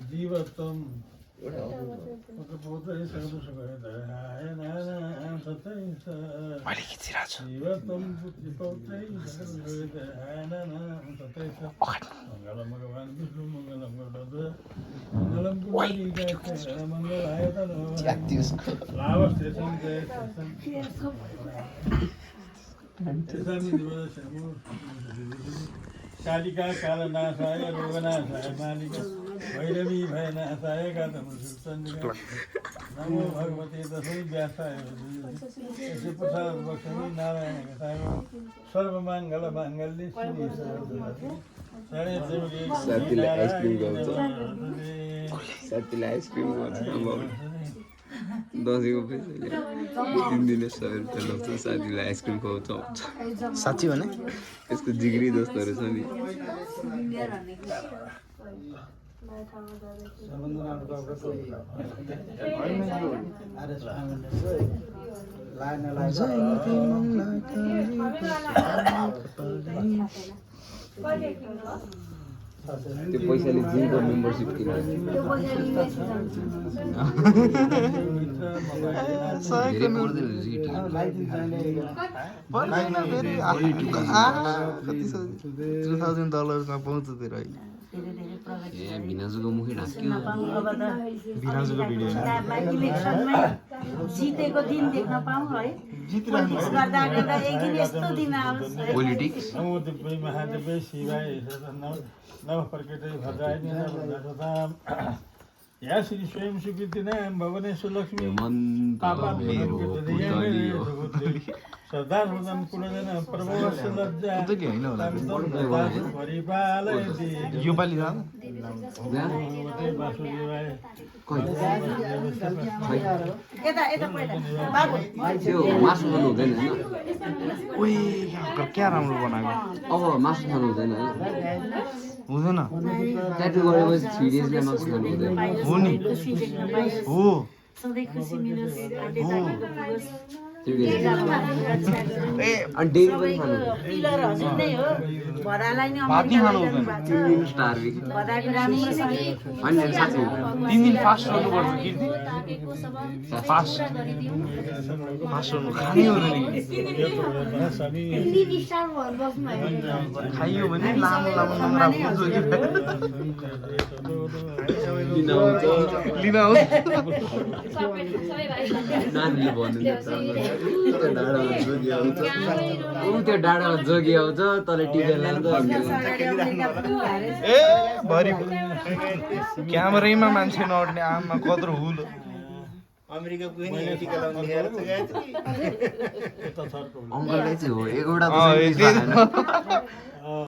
जीवत्वं पुत्रपुत्रै सकलसुखदायन तथैष जीवत्वं पुत्रपौत्रै सकलसुखदायन तथैष मङ्गलं भगवान् विष्णु मङ्गलं गरुडध्वज मङ्गलं पुण्डरीकाक्ष मङ्गलायतन लाभस्तेषं कालिका कालनाशाय रोगनाशाय मालिका भैरवी भयनाशाय गातमृत्युञ्जय नमो भगवते दशै व्यासाय यस्य प्रसाद बक्षमि नारायण गताय सर्वमङ्गल माङ्गल्ये शिवे सर्वदा शरणे त्र्यम्बके साथीलाई आइसक्रिम खुवाउँछ साथीलाई आइसक्रिम खुवाउँछ दसैँको पैसाले 3 दिन 100 रुपियाँ लाग्छ साथीलाई आइसक्रिम खुवाउँछ साथी भने यसको जिग्री जस्तो रहेछ नि त्यो पैसाले जिमको मेम्बरसिप किन $2,000 पाउँछ तेरो अहिले ए भिनाजुको मुखै ढाक्यो भिनाजुको भिडियो जितेको दिन देख्न पाऊँ है पोलिटिक्स गर्दा गर्दा एक दिन यस्तो दिन आओस् पोलिटिक्स नमो दिव्यै महादेव्यै शिवाय नमः प्रकृते भद्राय नमः या श्री स्वयं सुकृतिनां भुवनेश्वर लक्ष्मी सरदार हुदन कुलजन प्रभवस्य लज्जा परिपालयति यो पालि जान वासुदेवाय यता यता पहिला बाबु त्यो मासु खानु हुँदैन हैन ओइ क्या राम्रो बनाएको अब मासु खानु हुँदैन हैन हुँदैन ट्याटु गरेपछि 3 डेजले मासु खानु हुँदैन हो नि हो सधैँ खुसी मिलोस् अहिले जानेको पुगोस् ए अनि डेली पनि खानु पिलर हजुर नै हो भदालाई नै भात नि खानु हुँदैन स्टारविक भदाको राम्रो छ अनि साथी 3 दिन फास्ट गर्नुपर्छ कीर्ति फास्ट गर्नु खानै हुँदैन खाइयो भने लामो लामो नम्रा पुग्छ लिन आउँछ नानीले भन्नुहुन्छ त्यो डाँडामा जोगी आउँछ तल टिपेर लान्छ ए भरि क्यामेरामा मान्छे नअट्ने आमा कत्रो हुलो अमेरिका पुग्यो नि टिका लाउनु ल्याएर चाहिँ गएको अङ्कलले चाहिँ हो एकवटा